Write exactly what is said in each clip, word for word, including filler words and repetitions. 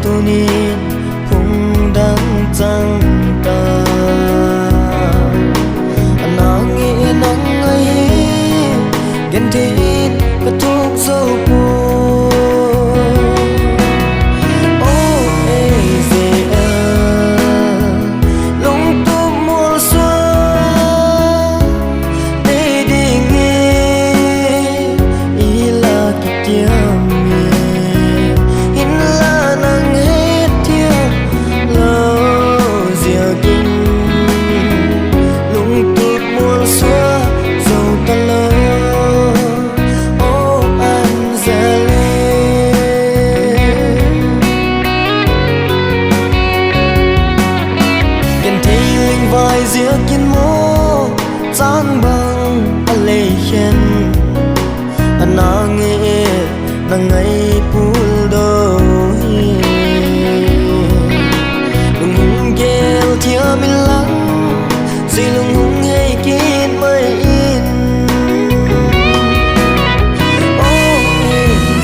Tunin phung dang chang ta. Ana nge nang ahi, genthei in ka thuk zo poi. O A Z L, lungtup molsua, tei ding e, ila kitiam e, hinla nang hethiam lou ziakin, lungtup molsua zo talou. O Anjali, genthei lingvai ziakin mo, chan bang a lei khen, ana nge na ngai pul do hi. Lunghung gel thiam in lang, zui lunghung hei kit mai in. O A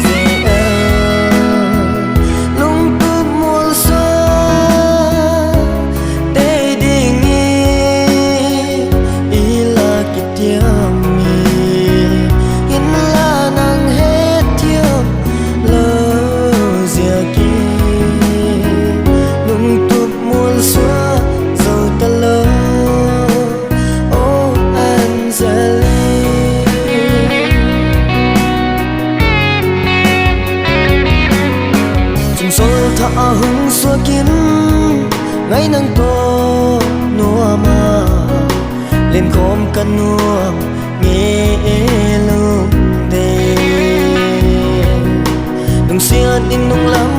Z L, lungtup molsua, tei ding e, ila kitiam e, hinla nang hethiam lou ziakin, lungtup molsua zo talou. O Anjali, chun sol thah a hung suakin, ngai nang toh nuam a, lenkhom ka nuam nge e lungdei. Lungsiat in nunglam